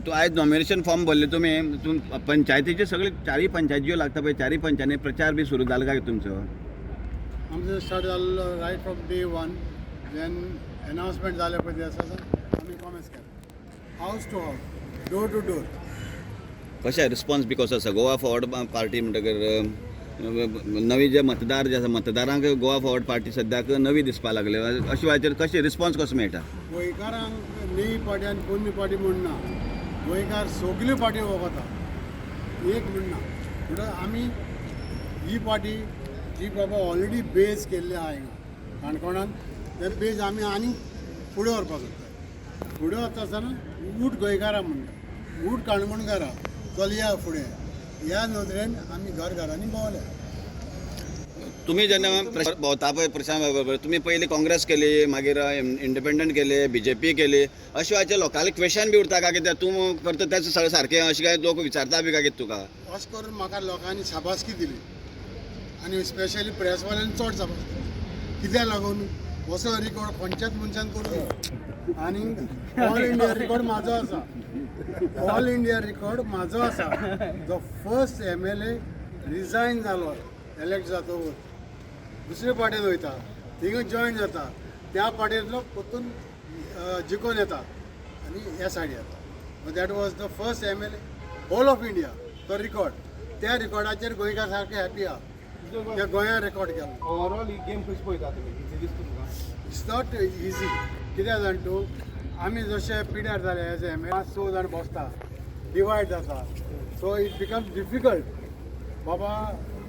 तूं आयज nomination form भरले तुमी. पंचायतीचे सगळे चारय पंचायती ज्यो लागता पळय, चारय पंचायतींनी प्रचार बी सुरू जाला काय तुमचो? आमचो स्टार्ट जाल्लो right from day one. Then announcement जालें पळय दिसा आमी कॉमेन्स केलें, house to house, door to door. कशें रिस्पॉन्स बी कसो आसा? गोवा फॉरवर्ड पार्टी म्हणटकीर नवी जे मतदार जे आसा, मतदारांक गोवा फॉरवर्ड पार्टी सद्याक नवी दिसपा लागली. अशें वेळाचेर कशें रिस्पॉन्स कसो मेळटा? गोंयकारांक नवी पार्टी आनी पोन्नी पार्टी म्हूण ना. गोंयकार सगल्यो पार्टी वळखता, एक म्हूण ना. म्हणटकच आमी ही पार्टी जी बाबा ऑलरेडी बेज केल्ली आहा हिंगा काणकोणान, ते बेज आमी आनीक फुडें व्हरपाक सोदता. फुडें वता आसतना ऊठ गोंयकारां म्हणटा, ऊठ काणकोणकारां, चलया फुडें ह्या नदरेन आमी घर घरांनी भोंवले. तुमी जेन्ना भोंवता पळय प्रशांत बरोबर, तुमी पयलीं काँग्रेस केली, मागीर इंडिपेंडंट केली, बीजेपी केली. अशें वेळाचेर लोकांले क्वेशन बी उरता काय कितें, तूं करता तेच सगळें सारकें, अशें काय लोक विचारता बी काय कितें तुका? अशें करून म्हाका लोकांनी शाबासकी दिली आनी स्पेशली प्रेसवाल्यांनी चड शाबासकी दिली. कित्याक लागून असो रिकॉर्ड खंयच्याच मनशान करूंक ना आनी ऑल इंडिया रिकॉर्ड म्हाजो आसा. ऑल इंडिया रिकॉर्ड म्हाजो आसा, जो फर्स्ट एमएलए रिजायन जालो एलेक्ट जातकूच, दुसरे पार्टीन वयता, थिंगा जॉयन जाता, त्या पार्टींतलो परतून जिखून येता आनी ह्या सायड येता. That was the first MLA whole of India. तो रिकॉर्ड, त्या रिकॉर्डाचेर गोंयकार सारके हॅपी आहा. त्या गोंयान रिकॉर्ड केलो. ओवरऑल ही गेम कशी पळयता तुमी? इझी दिसता तुमकां? It's not easy. कित्याक जाण तूं, आमी जशे पिड्यार जाले एज एम पांच स जाण बसता, डिवायड जाता, सो it becomes difficult. बाबा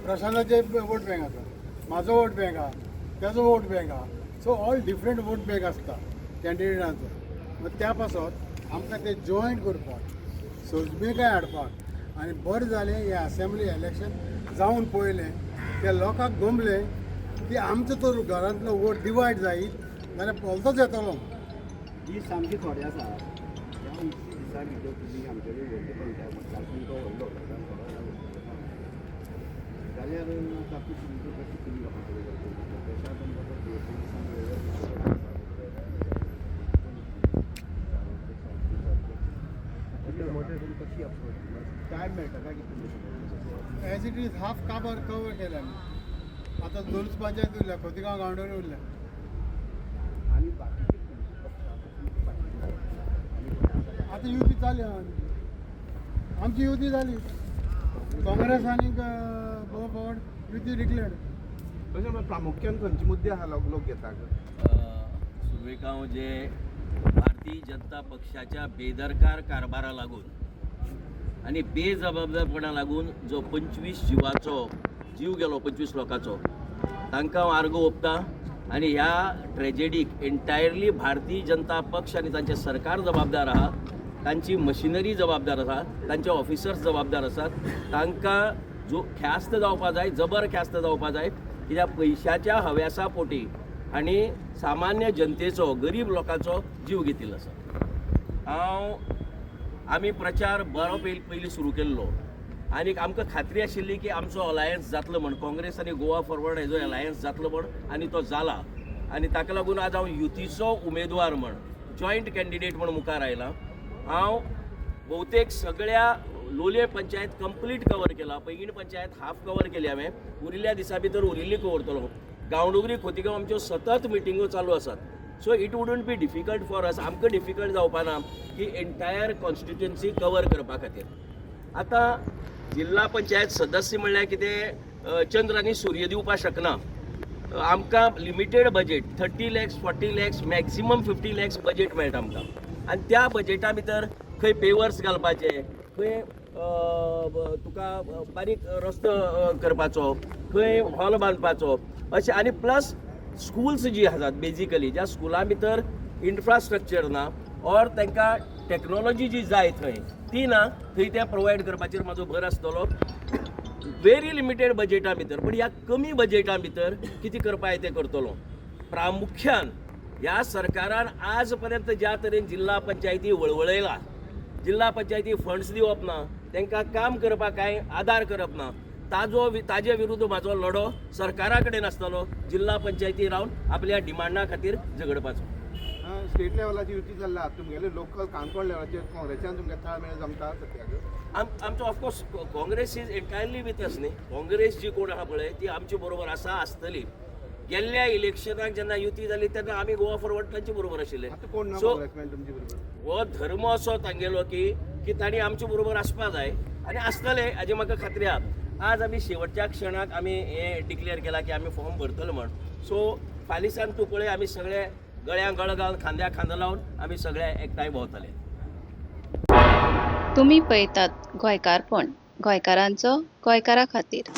प्रशांताचे वोट बँक आसा, म्हाजो वोट बँक आहा, तेजो वोट बँक आहा, so all different vote bank आसता कॅन्डिडेटांचो. मागीर त्या पासत आमकां ते जॉयन करपाक, सोजमिकाय हाडपाक आनी बरें जालें हें असेंब्ली इलेक्शन जावन पळयलें, त्या लोकांक गमलें की आमचो तो घरांतलो वोट डिवायड जायत जाल्यार पलतोच येतलो. दीस सामके थोडे आसा. ह्या 29 दिसां भितर तुमी आमचे कडेन व्हडली पंचायत मतदारसंघ व्हडलो जाल्यार तातूंत तुमकां कशी तुमी लोकां कडेन वचून प्रशांत तुमकां 2-3 दिसांक कशी अप्रोच टायम मेळटा काय कितें? एज it is half काबार कवर केल्या आमी. आतां दोनूच पंचायत उरल्या, खोतिगांव, गांवडोंगरी उरल्या. आनी बाकीचे खंयचे पक्ष आसा तुमचे फाटल्यान आनी कोण आसा? आतां युती जाली आमची युती जाली, काँग्रेस आनी गोवा फॉरवर्ड युती डिक्लेर्ड. तशें म्हळ्यार प्रामुख्यान खंयचे मुद्दे आहा लोक लोक घेता? सुरवेक हांव जे भारतीय जनता पक्षाच्या बेदरकार कारभारा लागून आनी बेजबाबदारपणा लागून जो 25 जिवाचो जीव गेलो, 25 लोकांचो, तांकां हांव आर्गां ओंपता आनी ह्या ट्रेजेडीक एंटायरली भारतीय जनता पक्ष आनी तांचें सरकार जबाबदार आहा, तांची मशिनरी जबाबदार आसा, तांचे ऑफिसर्स जबाबदार आसात. तांकां जो ख्यास्त जावपा जाय, जबर ख्यास्त जावपा जाय, कित्याक पयशाच्या हव्यासा पोटी आनी सामान्य जनतेचो, गरीब लोकांचो जीव घेतिल्लो आसा. हांव आमी प्रचार बरो पयलीं सुरू केल्लो आनी आमकां खात्री आशिल्ली की आमचो अलायन्स जातलो म्हण, काँग्रेस आनी गोवा फॉरवर्ड हेजो अलायन्स जातलो म्हण, आनी तो जाला. आनी ताका लागून आज हांव युतीचो उमेदवार म्हण, जॉयंट कॅन्डिडेट म्हण मुखार आयला. हांव बहुतेक सगळ्या लोलये पंचायत कंप्लीट कवर केला, पैंगीण पंचायत हाफ कवर केली हांवें, उरिल्ल्या दिसा भितर उरिल्ली कवरतलो. गांवडोंगरी, खोतिगांव आमच्यो सतत मिटिंगो चालू आसात, so it wouldn't be difficult for us. आमकां डिफिकल्ट जावपा ना की एंटायर कॉन्स्टिट्युएन्सी कवर करपा खातीर. आतां जिल्हा पंचायत सदस्य म्हणल्यार कितें, चंद्र आनी सूर्य दिवपाक शकना. आमकां limited budget, 30 lakhs, 40 lakhs, maximum 50 lakhs budget मेळटा आमकां आनी त्या बजेटा भितर खंय पेवर्स घालपाचे, खंय तुका बारीक रस्तो करपाचो, खंय हॉल बांदपाचो अशें, आनी प्लस स्कुल्स जी आसात, बेजिकली ज्या स्कुलां भितर इन्फ्रास्ट्रक्चर ना ऑर तांकां टॅक्नोलॉजी जी जाय थंय ती ना, थंय तें प्रोवायड करपाचेर म्हाजो भर आसतलो. वेरी लिमिटेड बजेटा भितर, पण ह्या कमी बजेटा भितर कितें करपा तें करतलो. प्रामुख्यान ह्या सरकारान आज पर्यंत ज्या तरेन जिल्हा पंचायती वळवळयला, जिल्हा पंचायती फंड्स दिवप ना, तांकां काम करपाक कांय आदार करप ना, ताजे विरुद्ध म्हाजो लढो सरकारा कडेन आसतलो, जिल्हा पंचायती रावन आपल्या डिमांडा खातीर झगडपाचो. स्टेट लेवलाची युती चल्ला, तुमगेले लोकल काणकोण लेवलाचेर काँग्रेसान तुमगे ताळमेळ जमता सद्याक? आमचो of course Congress is entirely with us न्ही. काँग्रेस जी कोण आहा पळय ती आमचे बरोबर आसा, आसतली. गेल्ल्या इलेक्शनाक जेन्ना युती जाली तेन्ना आमी गोवा फॉरवर्ड तांचे बरोबर आशिल्ले. आतां कोण ना सो काँग्रेसमॅन तुमचे बरोबर? हो धर्म असो तांगेलो की की तांणी आमचे बरोबर आसपा जाय आनी आसतले हाजी म्हाका खात्री आहा. आज आमी शेवटच्या क्षणाक आमी हें डिक्लेअर केलां की आमी फॉर्म भरतले म्हण. सो फाल्यां तूं पळय, आमी सगळे गळ्याक गळो घालून, खांद्याक खांदो लावन आमी सगळे एकठांय भोंवतले. तुमी पळयतात गोंयकारपण, गोंयकारांचो गोंयकारा खातीर.